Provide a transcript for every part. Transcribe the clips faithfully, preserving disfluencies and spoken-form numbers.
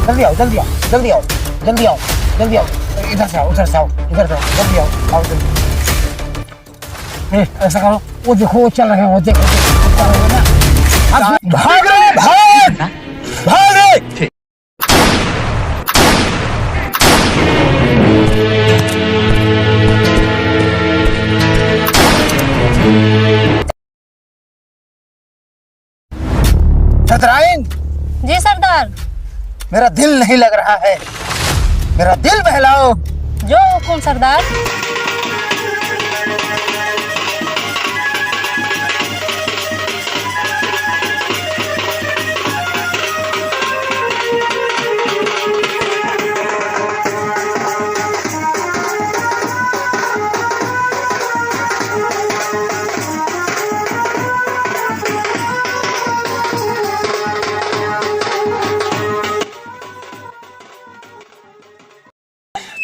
जल्दी आओ, जल्दी आओ, जल्दी आओ, जल्दी आओ, जल्दी आओ। इधर से आओ, उधर से आओ, इधर से आओ, जल्दी आओ, आओ जल्दी। ए, ऐसा करो, वो देखो, वो चल रहे हैं, वो देखो, वो देखो, वो चल रहे हैं ना। अब भाग रे, भाग! भाग रे! छतराइन। जी सरदार। मेरा दिल नहीं लग रहा है, मेरा दिल बहलाओ। जो हुकुम सरदार।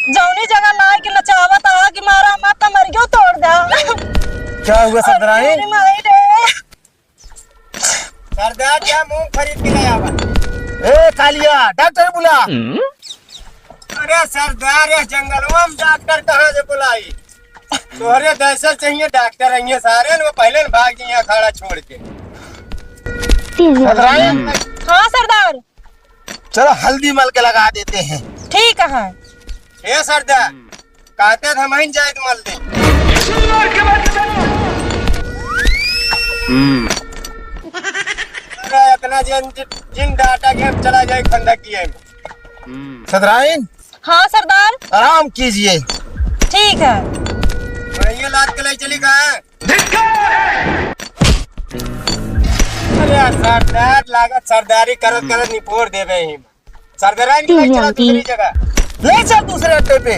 जौनी जगह लाए के नचावत आ कि मारा मत त मरियो तोड़ दे। क्या हुआ सरदाराइन? अरे मेरी माई रे। सरदार क्या मूंग खरीद के ले आवा? ए कालिया, डॉक्टर बुला। अरे सरदार, ये जंगलवा में डॉक्टर कहाँ से बुलाई? तोहरे जैसे चाहिए डॉक्टर, आइए सारे लोग पहले न भाग जाइए अखाड़ा छोड़ के। सरदाराइन। हाँ सरदार। चलो हल्दी मल के लगा देते हैं। ठीक है। ए सरदार, कहते थे हम ही जाइत मल दे। अरे इतना जिन, जिन डाटा के हम चला जाए खंडक किए में। सरदाराइन। हाँ सरदार। आराम कीजिए। ठीक है। बढ़िया लाद के ले चली का? अरे यार, सरदार लागत सरदारी करत करत निपोर देबे ही। सरदाराइन के ले चला दूसरी जगह। ले चल दूसरे अड्डे पे,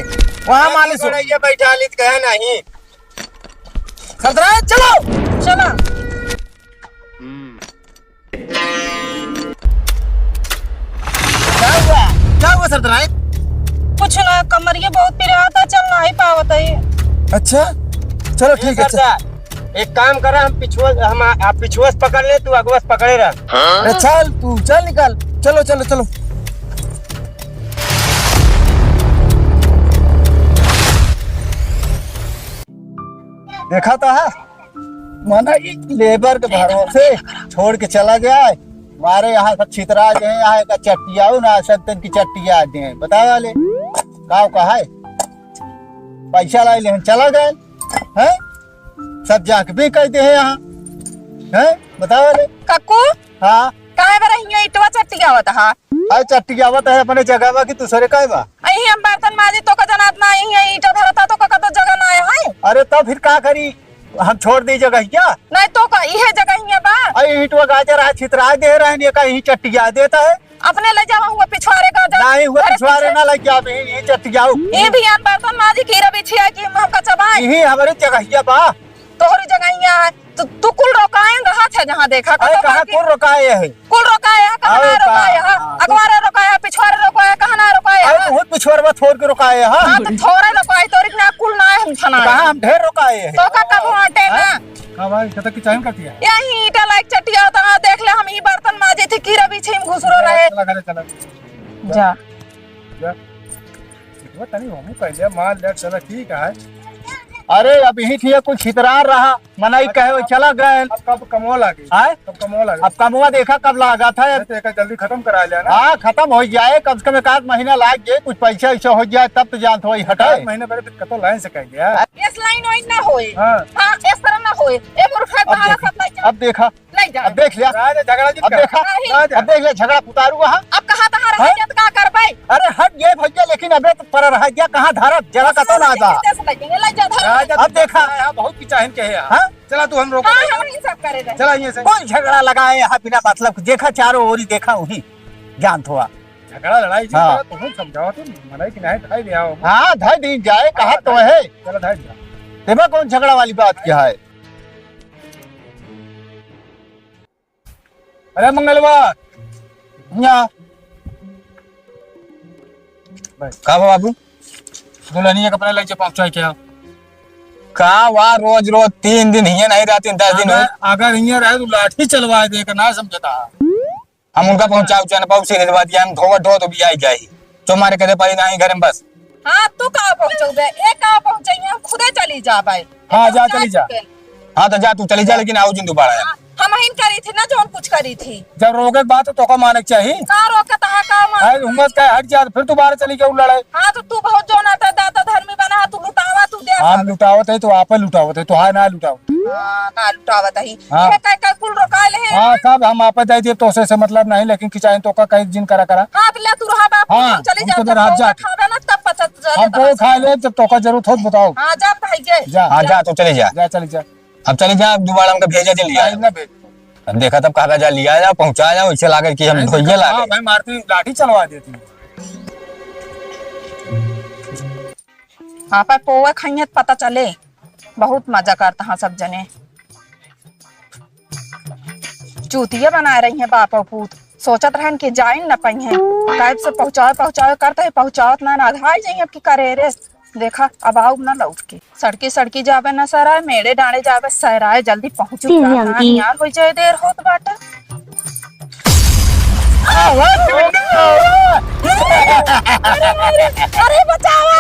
वहाँ मालिश हो। ये बैठा ली तो गया नहीं। सरदाराइन चलो। चला। क्या हुआ? क्या हुआ सरदाराइन? कुछ ना, कमरिया बहुत पिरात है, चल नहीं पावत है। अच्छा, चलो ठीक है, चल। सरदार, एक काम करा, हम पिछुआ, हम आ, आप पिछुआ से पकड़ ले, तू अगुआ से पकड़े रह। अरे चल, तू चल निकल, चलो चलो चलो। देखा तो है, मना ई लेबर के भरोसे छोड़ के चला गया है। मारे यहाँ सब छितरा गए हैं, यहाँ का चट्टियाऊ ना, सब तन की चट्टिया दे हैं। बतावा ले, का कहा है? पैसा लाई लेहन चला गए, हैं? सब जाके भी कह दे हैं यहाँ, हैं? बतावा ले। कक्कू? हाँ। काहे बरा हियाँ इटवा चट्टियावत हा? अरे चट्टियावत है अपने जगह बा कि दूसरे का बा? अही हम बर्तन माजी तो का जनात ना, अही ईटा धरता तो का, का तो जगह ना है। अरे तब फिर का करी? हम छोड़ दी जगहिया? नहीं तो का, इहे जगहिया बा। अरे ईंटवा गाजर आज छितरा दे रहे हैं, का यही चट्टिया देता है? अपने ले जावा हुआ पिछवारे का जा। नहीं हुआ घर पिछवारे पीछे। ना लग जावे, ये चट्टियाऊ। ये भी यार बर्तन माजी कीरा बिछिया कि हमका चबाए। यही हमारे जगहिया बा। तोहरी जगहिया है। तो तू कुल रोकाए रहा था जहाँ देखा अरे कहाँ कुल रोकाए है? कुल रोकाए है, कहाँ अरे ना रोकाए है? हाँ, हाँ, अगवारे रोकाए है, पिछवारे रोकाए है, कहाँ ना रोकाए है? अरे बहुत पिछवारे बा, थोड़ के रोकाए है, हाँ। हाँ, तो थोड़े रोकाए, तोरी ना कुल ना है हम थाना। कहाँ हम ढेर रोकाए है? तो का कब हटे ना? हाँ भाई, कतक की चाइन करती है? यही ईटा लाइक चटिया होता है, देख ले, हम ही बर्तन माजे थे, कीरा बीछे में घुसरो रहे। चला घरे चला। जा। जा। वो तनी हमहू कह ले, मान ले, चला ठीक है। अरे, अब यही ठीक है, कुछ छितरार रहा, मना ही अब कहे, अब चला गए। अब कब कमवा लागे? आए? कब कमवा लागे? अब कमवा देखा कब लागा था। अरे, तो एका जल्दी खत्म करा लिया ना। हाँ, खत्म हो जाए, कम से कम एक आध महीना लाग जाए, कुछ पैसा वैसा हो जाए, तब तो जानत हो, हटे। आध महीने पहले तो कतो लाइन से कह गया। इस लाइन वाइन ना होए। हाँ। हाँ, इस तरह ना होए। ए मूर्ख है, अब तुम्हारा देखा, सब लाइन अब देखा। ले जा। अब देख लिया। राज झगड़ा जित अब कर। देखा। नहीं। राज अब देख लिया, झगड़ा पुतारू वहाँ। अब कहाँ तहाँ रह हैं? जात का करबै? अरे हट गए भैया, लेकिन अबे तो पर रह गया, कहाँ धरत? जरा कतो ना जा। जैसे लगे, ले जा, धर। राज अब देखा। यहाँ बहुत की चाहन के है यहाँ। हाँ? चला तू हम रोक हाँ, ले। हम ही सब करे रहे। चला ये से। कौन झगड़ा लगाए यहाँ बिना मतलब के? देखा चारों ओरी देखा वही जानत हुआ। झगड़ा लड़ाई जी हाँ। तो हम समझावा तो मनाई कि नहीं धाई ले आओ। हाँ, धाई दिन जाए, कहा तो है। चला धाई जा। तेमा कौन झगड़ा वाली बात क्या है? अरे मंगलवा, यहाँ। का बा बाबू? दुल्हनिया के अपने लइके पहुँचाई क्या? का वा, रोज रोज तीन दिन हियाँ नहीं रहती, दस दिन अगर, हो। अगर हियाँ रहे तो लाठी चलवा दे के ना समझता। हम उनका पहुँचाउ चाहे ना पाउ, सीधे बात, हम धोवा धो तो भी आई जाए। जो मारे कदे पाई नाही घर में बस। हाँ, तू का पहुँचौबे? ए का पहुँचैया? हम खुदे चली जाबे। हाँ, जा, पहुँचा चली जा। चुके। हाँ, तो जा, तू चली जा, लेकिन आउ जिन दोबारा। हाँ, हम ही करी थी ना, जौन कुछ करी थी। जब रोके के बात तो तोका माने के चाही। का रोके तहा का माने? अरे, हुम्मत का हट जा, फिर दोबारा चली के उ लड़ाई। हाँ, तो तू बहुत जौन आता दाता धर्मी बना, तू लुटावा, तू दे हम सब। लुटावत है तो आपे लुटावत है, तो हाँ ना लुटावत। हाँ, ना लुटावत ही। हाँ। ये कई, कई कुल रोका ले हैं। हाँ, सब हम आपे दे दिए, तो उसे से मतलब नहीं, लेकिन कि चाहे तो का कहीं जिन करा करा। हाँ, तो ले तू रहा बाप, हाँ, तू चली हम जा, तो जब रात तोका जात। खावे ना, तब पता चले हमको तोका। खा ले, जब तोका जरूरत हो तो बताओ। हाँ, जा भाई, जे। जा। हाँ, जा, तू चली जा। जा, चली जा। अब चली जा, दोबारा हमका भेजा जे लिया। नहीं, ना भेज। अब देखा तब कहा जा लिया जा, पहुँचा जा, वैसे लागे कि हम अरे, धोइये लागे। हाँ, भाई, मारती लाठी चलवा देती। आपा पोवे खइये त पता चले। बहुत मजा करता हाँ सब जने। चूतिया बनाए रही हैं बाप और पूत। सोचत रहन कि जाइन न पइहें। कैब से पहुँचावे, पहुँचावे करते हैं, पहुँचावत ना, ना घाई जाइए अब की करे रे। देखा, अब आउब ना लौट के। सड़की, सड़की जावे न सराय, मेड़े डांडे जावे सराय, जल्दी पहुँचू। तीन का अंकी। यार, हो जाए, देर होत बाटे। आवा, चुन्नू, आवा। अरे, अरे, अरे, बचावा।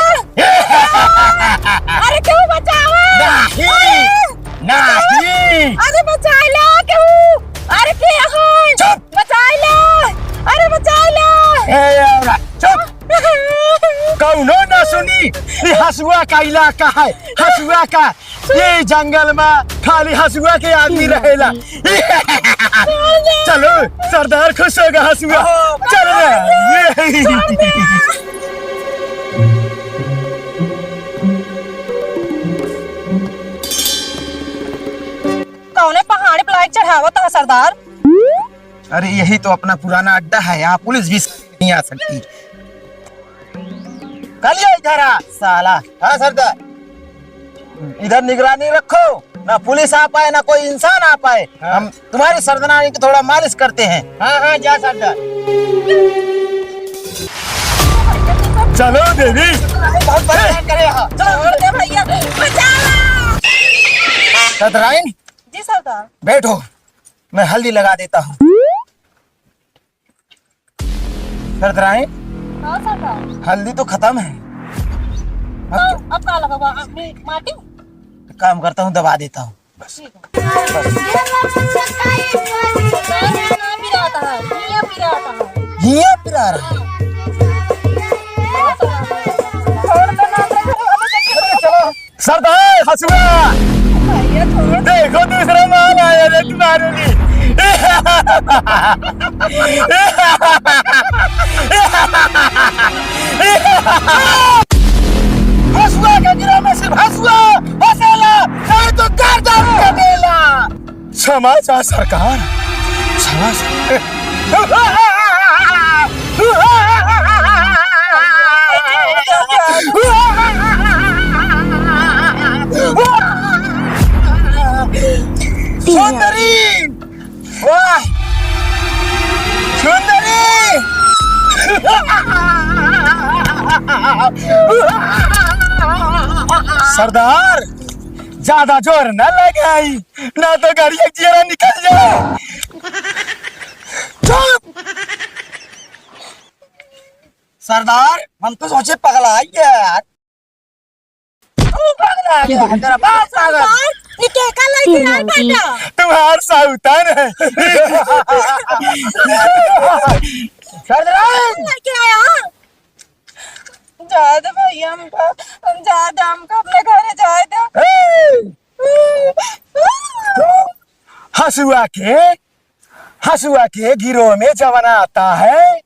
अरे, केहू बचावा। नाही, नाही। अरे, बचाइ ला, केहू। अरे, के है? चुप। बचाइ ला। अरे, बचाइ ला। ए, औरा, चुप। कौनो ना सुनी, ई हसुआ का इलाका है, हसुआ का। ये जंगल में खाली हसुआ के आदमी रहेला। चलो, सरदार खुश होगा हसुआ। चल रे। कौने पहाड़ी पे लाइट चढ़ावत है सरदार? अरे, यही तो अपना पुराना अड्डा है, यहाँ पुलिस भी नहीं आ सकती। कल ये इधर आ, साला। हाँ सरदार, इधर निगरानी रखो, ना पुलिस आ पाए, ना कोई इंसान आ पाए। हाँ। हम तुम्हारी सरदनारी की थोड़ा मालिश करते हैं। हाँ, हाँ, जा सरदार। चलो देवी। बहुत परेशान करे हो। चलो। छोड़ दे भैया, बचाओ। सरदाराइन, जी सरदार। बैठो, मैं हल्दी लगा देता हूँ। सरदाराइन, हाँ सरदार। हल्दी तो खत्म है। अब तो अब का लगावा? अपनी माटी? काम करता हूँ, दबा देता हूँ। बस। ठीक है। बस। ना, ना, ना, पिराता है, हिया पिराता है। हिया पिरा रहा है। छोड़ दो ना, हम लोग चलो। सरदार हसुआ, भैया छोड़। देखो दूसरा माल आया रे तुम्हारे लिए। हसुआ के गिरा में सिर्फ हसुआ फंसेला, नहीं तो गर्दन कटेला। क्षमा चाह सरकार, क्षमा चाह। सुंदरी, वाह! सुंदरी! सरदार, ज्यादा जोर न लगाई, ना तो गाड़ी एक जियरा निकल जाए। चुप! सरदार, हम तो सोचे पगला आई है यार। तू पगला गया, तेरा बाप पागल। सरदार, ये केका लइके आए बेटा? तुम्हार साउतान है। सरदार। लइके आया? जाए दे भैया हमका, हम जाए दे, हमका अपने घरे जाए दे। ए! हसुआ के, हसुआ के गिरोह में जवान आता है,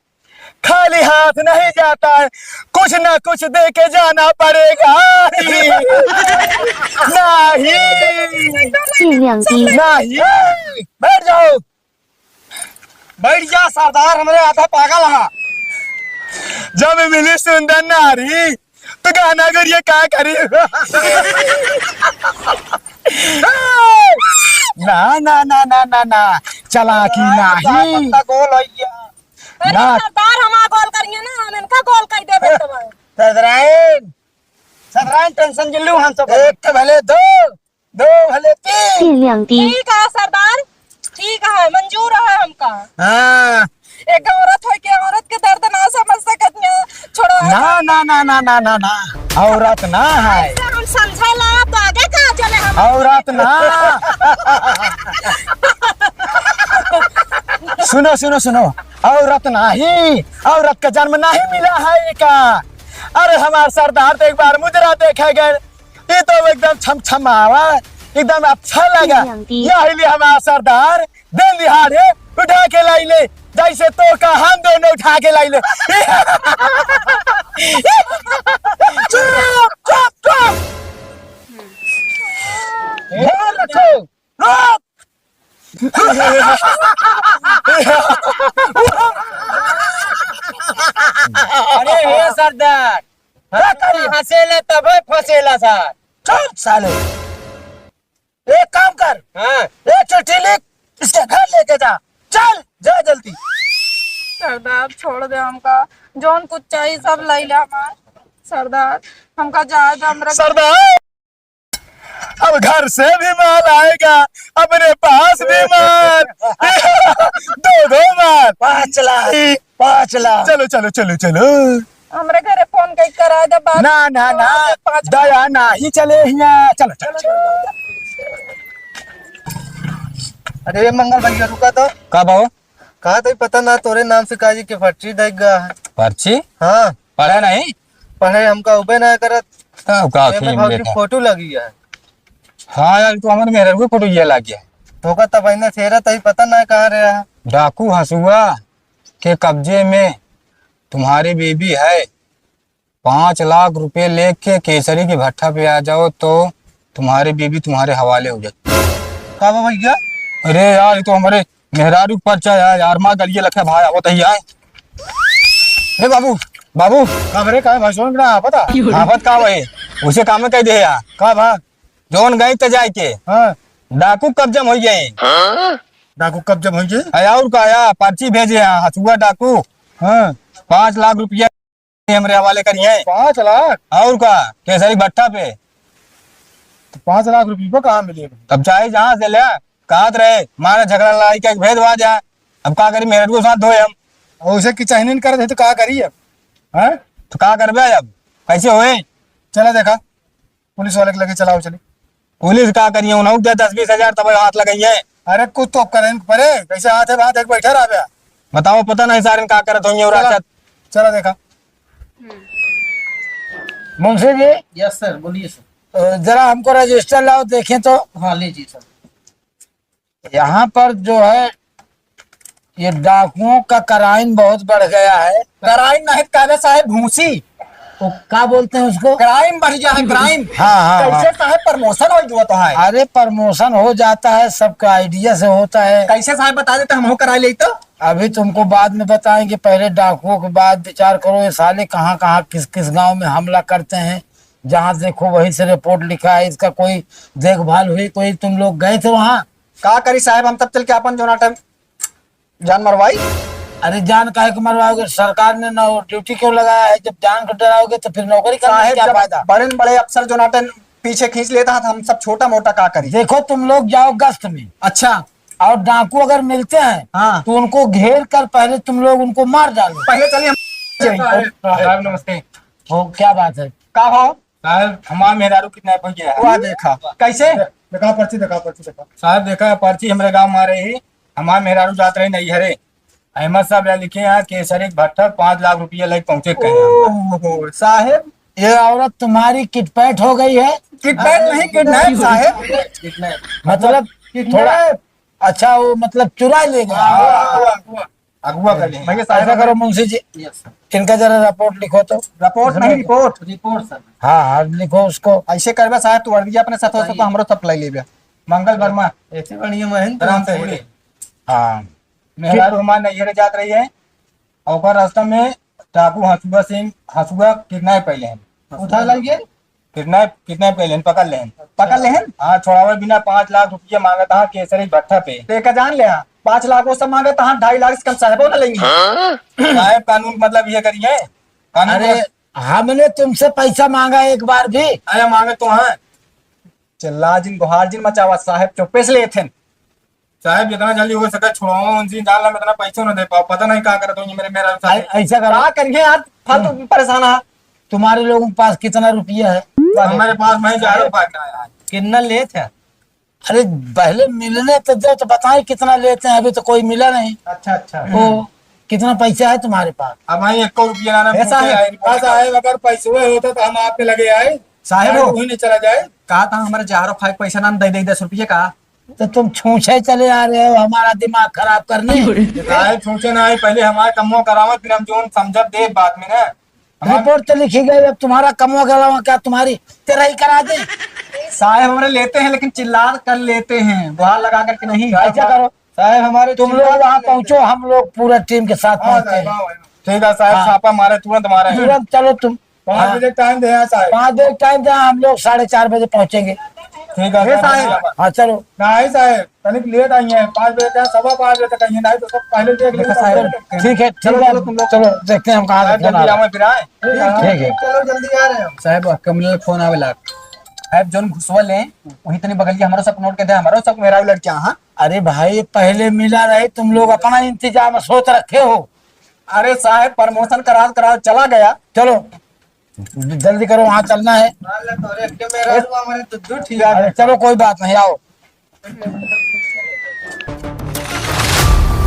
खाली हाथ नहीं जाता है, कुछ ना कुछ दे के जाना पड़ेगा। नहीं, नहीं, बैठ जाओ, बैठ जा सरदार, हमरे आधा पागल हा। जब मिली सुंदर नारी, तो गाना गरिया का करी? ना, ना, ना, चालाकी नहीं। पत्ता गोल हो गया। अरे ना। सरदार, हम आ गोल करिए ना, हम इनका गोल कर देबे तो। सरदाराइन, सरदाराइन tension जिन लू हम सब। एक तो भले दो, दो भले तीन। ठीक है सरदार, ठीक है, मंजूर है हमका। हाँ, एक औरत होइके औरत के दर्द ना समझ सकत ना। छोड़ो। ना, ना, ना, ना, ना, ना, ना। औरत ना है। ऐसे हम समझा ला, तो आगे का चले हम? औरत ना। सुनो, सुनो, सुनो। औरत नाही, औरत का जन्म नाही मिला है का? अरे हमार सरदार तो एक बार मुजरा देखे गए, ये तो एकदम छमछमावा, एकदम अच्छा लगा। यही लिए हमार सरदार दिन दिहाड़े उठा के लाई ले, जैसे तो का हम दोनों उठा के लाई ले। चुप, चुप, चुप। ध्यान रखो, रुक। अरे हे सरदार, का करी? हंसेला तबे फंसेला सर। चुप साले। एक काम कर, हाँ। एक चिट्ठी लिख, इसके घर लेके जा, चल जा जल्दी। सरदार छोड़ दे हमका, जौन कुछ चाहिए सब लई ले हमार। सरदार हमका जाए दे, हमरा सरदार, अब घर से भी माल आएगा, अपने पास भी माल। दो दो माल। पाँच लाख, पाँच लाख। चलो, चलो, चलो, चलो। हमरे घरे फोन कई करा दे बात। ना, ना, ना। पाँच दया नाही चले हिया। चलो, चलो, चलो। अरे मंगल भैया, रुका तो। का भाव? कहा तो पता ना, तोरे नाम से काजी के पर्ची देख गा है। पर्ची? हाँ। पढ़े नहीं? पढ़े हमका उबे ना करत। तब का एमे खेल भौजी लेता? फोटो लगी है। हाँ यार, तू हमारे मेहरारू के फोटो ये लाग गया। तो का तब इन्हें फेरा तही पता ना कहाँ रहा है। डाकू हंसुआ के कब्जे में तुम्हारी बीबी है। पाँच लाख रुपए लेके केसरी के भट्ठा पे आ जाओ तो तुम्हारी बीबी तुम्हारे हवाले हो जाए। का बा भैया? अरे यार, ये तो हमारे मेहरारू के पर्चा है यार, माँ गलिए लखे भाई आवत ही आए। हे बाबू, बाबू। का बरे, का भाई, सुन ना, पता? हाँ, पता का भाई? उसे काम में कह दे यार। का भा? जौन गई त जाए के। हाँ। डाकू कब्जा में हो गए। डाकू कब्जा में हो गए? अरे और का, या पर्ची भेजे हैं, हसुआ डाकू। हाँ। पाँच लाख रुपया हमरे हवाले करिए। पाँच लाख? और का, केसरी भट्ठा पे। तो पाँच लाख रुपये को कहाँ मिले? तब चाहे जहाँ से ले, कहत रहे, मारा झगड़ा लड़ाई का एक भेद बा जा। अब का करी, मेहनत को साथ धोए हम। और उसे की चाहिए नहीं करत है तो का करी अब? हैं? तो का करबे अब? कैसे होए? चला देखा, पुलिस वाले के लगे चलाओ चली। पुलिस का करिए, उन्हों दे दस बीस हजार तब हाथ लगाइए। अरे कुछ तो करें परे, कैसे हाथ है, हाथ एक बैठा रहा बे। बताओ, पता नहीं सारे का करत होइए और चला, रात। चला देखा। मुंशी जी। यस सर, बोलिए सर। अ, जरा हमको रजिस्टर लाओ, देखें तो। हाँ, लीजिए सर। यहाँ पर जो है, ये डाकुओं का क्राइम बहुत बढ़ गया है। क्राइम नहीं कहबे साहेब, भूसी। वो का बोलते हैं उसको? क्राइम बढ़ गया है, क्राइम। हाँ, हाँ, कैसे हाँ। साहेब प्रमोशन हो जुआ तो है? अरे प्रमोशन हो जाता है, सबका आइडिया से होता है। कैसे साहेब बता देते, हम हो करा ले तो। अभी तुमको बाद में बताएंगे, पहले डाकुओं के बाद विचार करो, ये साले कहाँ कहाँ किस किस गांव में हमला करते हैं। जहाँ देखो वहीं से रिपोर्ट लिखा है, इसका कोई देखभाल हुई, कोई तुम लोग गए थे वहाँ? का करी साहेब, हम तब चल के अपन जोना टाइम जान मरवाई। अरे जान काहे को मरवाओगे? सरकार ने नौ ड्यूटी क्यों लगाया है? जब जान को डराओगे तो फिर नौकरी करने से साहेब, क्या जब फायदा? बड़े न बड़े अफसर जोना टाइम पीछे खींच लेता है तो हम सब छोटा मोटा का करी? देखो तुम लोग जाओ गश्त में। अच्छा। और डाकू अगर मिलते हैं हाँ। तो उनको घेर कर पहले तुम लोग उनको मार डालो। पहले चलिए हम साहेब, साहेब नमस्ते। हो, क्या बात है? का हो? साहब, हमार मेहरारू किडनैप हो गया है। वाह, देखा। कैसे? देखा पर्ची, देखा पर्ची, देखा। साहब, देखा पर्ची, हमरे गांव में आ रही, हमार मेहरारू जात रही नैहरे, अहमद साहब यहाँ लिखे हैं, केसरी भट्ठर पाँच लाख रुपया लेके पहुंचे कहे हैं। ओहो, साहेब। ये औरत तुम्हारी किटपैट हो गई है। किटपैट नहीं, किडनैप साहेब। किडनैप। मतलब किडनैप। थोड़ा, अच्छा, वो मतलब चुरा ले गया। हाँ, हाँ, हाँ, हाँ। अगुआ कर लें। भैया साहब, ऐसा करो मुंशी जी, यस सर। इनका जरा रिपोर्ट लिखो तो। रिपोर्ट नहीं, रिपोर्ट। रिपोर्ट सर। हाँ, हाँ, लिखो उसको। ऐसे करबे साहब, तू वर्दिया अपने साथ हो तो हमरो सब लाई लेबे। मंगल वर्मा। ऐसे बढ़िया महेंद्र राम से। हाँ। मेहरारू हमार नैहरे जात रही है, और ओकर रास्ता में डाकू हंसुआ सिंह, हंसुआ किडनैप कैले हैं। उठा लाइए। किडनैप, किडनैप कर लेन, पकड़ लेन। पकड़ लेन? हाँ, छोड़ावे बिना पाँच लाख रुपया मांगत हा केसरी भट्ठा पे। ते का जान ले, हाँ, पाँच लाख वो सब मांगत हा, ढाई लाख से कम साहेबो न लेंगे। हाँ? साहेब, कानून मतलब ये करिए, कानून अरे, मतलब हमने तुमसे पैसा मांगा एक बार भी? अरे, मांगे तो हाँ। चिल्ला जिन, गुहार जिन मचावा, साहेब चुप्पे से लेथेन। साहेब, जितना जल्दी हो सके छुड़वाओ उनसे, जान ला मैं इतना पैसा ना दे पाओ, पता नहीं का करत होंगे मेरे, मेरा साहेब। ऐ-, ऐसा करो। का करिए यार, फालतू हम्म। परेशान है। तुम्हारे लोगों के पास कितना रुपया है? हमारे पास मैं जा रहा हूँ, भाग रहा है। कितना लेत है? अरे, पहले मिलने तो दो, तो बताएं कितना लेते हैं, अभी तो कोई मिला नहीं। अच्छा, अच्छा। तो कितना पैसा है तुम्हारे पास? अब भाई, एक रुपया ना, ऐसा है? हाँ साहेब, अगर पैसे होता तो हम आपके लगे आए। साहेब साहेब हो। वहीं नहीं चला जाए। कहा था हमारे जाहरो खाए पैसा ना दे दे दस रुपये का। तो तुम छूछे चले आ रहे हो हमारा दिमाग खराब करने। साहेब, छूछे ना आए, पहले हमारा कमवा करावा, फिर हम जोन समझब दे बात में ना। हमारा रिपोर्ट तो लिखी गई, अब तुम्हारा कमवा करावा क्या, तुम्हारी तेरही करा दे। साहेब, हमारे लेते हैं, लेकिन चिल्ला कर लेते हैं, गुहार लगा करके नहीं। ऐसा करो, साहेब, हमारे तुम लोग चिल्ला वहाँ कर लेते पहुँचो, हैं। हम लोग पूरा टीम के साथ हाँ, पहुँचते साहेब, हैं। हाँ, हाँ। ठीक है साहेब, हाँ। छापा मारे, तुरंत मारे। तुरंत चलो तुम। पाँच हाँ। बजे टाइम दे हैं साहेब। पाँच बजे टाइम दे, हम लोग साढ़े चार बजे पहुँचेंगे। ठीक है ए साहेब। साहेब। हाँ, चलो। नहीं साहेब, तनिक लेट आई हैं, पाँच बजे का, सवा पाँच बजे तक आई हैं, नहीं तो सब पहले देख लेते देखो साहेब, हैं। ठीक है, ठीक चलो, है, चलो तुम लोग। चलो, देखते हैं हम कहाँ से साहेब, फोन आ जल्दी रहा है। आवे फिर आए। ठीक है, ठीक है। चलो, जल्दी आ रहे हैं। साहेब, कमले फोन आवे लाग। साहेब, जोन घुसवल हैं, वही तनी बगलिया हमारो सब नोट के दे, हमारो सब मेरा भी लड़कियाँ, हाँ। अरे भाई, पहले मिला रहे, तुम लोग अपना इंतजाम सोच रखे हो। अरे साहेब, प्रमोशन करा, करा चला गया। चलो, जल्दी करो, वहाँ चलना है। मान ले, तोरे एक के मेहरारू, हमारे तो दो ठीक है। अरे चलो, कोई बात नहीं, आओ।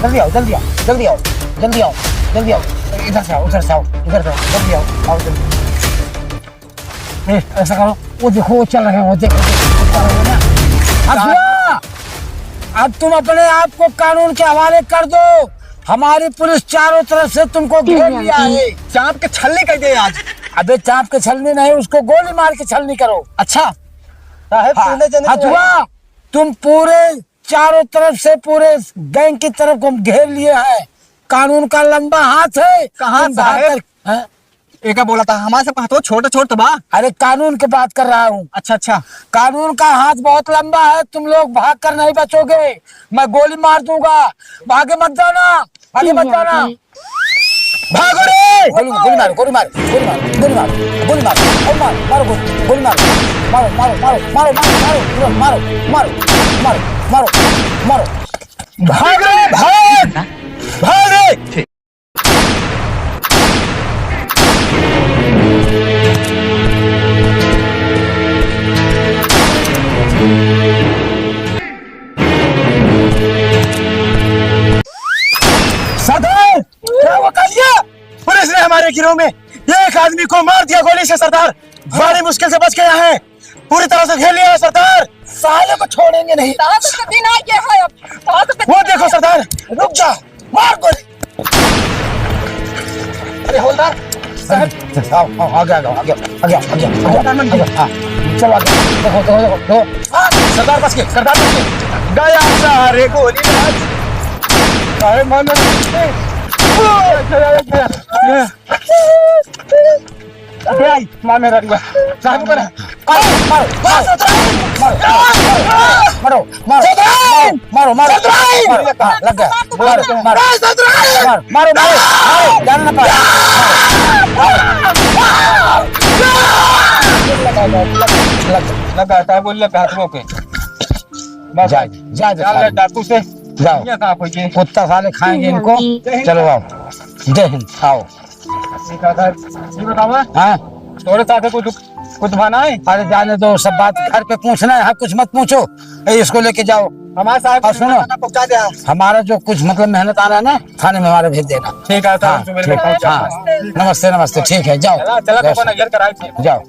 जल्दी आओ, जल्दी आओ, जल्दी आओ, जल्दी आओ, जल्दी आओ। इधर से आओ, उधर से आओ, इधर से आओ, जल्दी आओ, आओ जल्दी। ए, ऐसा करो, वो देखो, वो चल रहे हैं, वो देखो, वो चल रहे हैं ना। अब सुनो, अब तुम अपने आप को कानून के हवाले कर दो। हमारी पुलिस चारों तरफ से तुमको घेर लिया है। चाँप के छलनी कर दे आज। अबे, चाँप के छलनी नहीं, उसको गोली मार के छलनी करो। अच्छा। साहेब, हाँ, तीनों जने तो हथुआ, तुम पूरे चारों तरफ से पूरे गैंग की तरफ को हम घेर लिए हैं। कानून का लंबा हाथ है। कहाँ तुम भाग साहेब? कर, हैं? एका बोला था, हमारे सब हाथों छोटे छोटे बा। अरे, कानून की बात कर रहा हूँ। अच्छा, अच्छा। कानून का हाथ बहुत लंबा है, तुम लोग भाग कर नहीं बचोगे, मैं गोली मार दूंगा। भागे मत जाना, आगे मत जाना। भागो रे! गोली, गोली मारो, गोली मारो, गोली मारो, गोली मारो, गोली मारो, और मारो, मारो गोली, गोली मारो, मारो, मारो, मारो, मारो, मारो, मारो, मारो, मारो, मारो, मारो, मारो, मारो। भाग रे, भाग! भाग रे! सरदार, क्या हुआ, कालिया? पुलिस ने हमारे गिरोह में एक आदमी को मार दिया गोली से सरदार। बड़ी मुश्किल से बच गया है, पूरी तरह से घेर लिया है सरदार। साले को छोड़ेंगे नहीं। ताकत का दिन आ गया है अब। ताकत का वो दिन देखो सरदार, रुक जा, मार गोली। अरे हवलदार साहब। आओ, आओ, आगे, आगे, आगे, आगे, आगे, आगे, हवलदार मंत्री। आगे, हाँ, चलो आगे। देखो, देखो, देखो, देखो। हाँ, सरदार बच गए, सरदार बच गए। गया सारे गोली राज। अरे मार, मार। अबे आई, मार मेरा रुआ। साहब को ना। मारो, मारो, मारो, मारो, मारो, मारो, मारो, मारो, मारो, मारो, मारो, मारो, मारो, लग गया, लग गया, मारो, मारो, मारो, मारो, मारो, मारो, जान ना पाए। लगा, लगा, लगा, बोल लगा, हाथ रोके। बस, जा, जा, जा, जा, जा। डाकू से। जाओ। ये कहाँ पहुँचे? कुत्ता साले खाएंगे इनको। जय हिंद। चलो आओ। जय हिंद। आओ। ठीक है सर, ये बताओ। हाँ। तोरे साथ कुछ, कुछ बना है? अरे जाने दो, सब बात घर पे पूछना है, हाँ, कुछ मत पूछो। ए, इसको लेके जाओ। हमारे साथ और सुनो, खाना पहुंचा दे आप। हमारा जो कुछ मतलब मेहनत आ रहा है ना, थाने में हमारे भेज देना। ठीक है सर, हाँ, सुबह ठीक, पहुंचा हाँ। देना। नमस्ते, नमस्ते, ठीक है, जाओ। चला, चला, जाओ, अपन सर। अगर कराए थे। जाओ।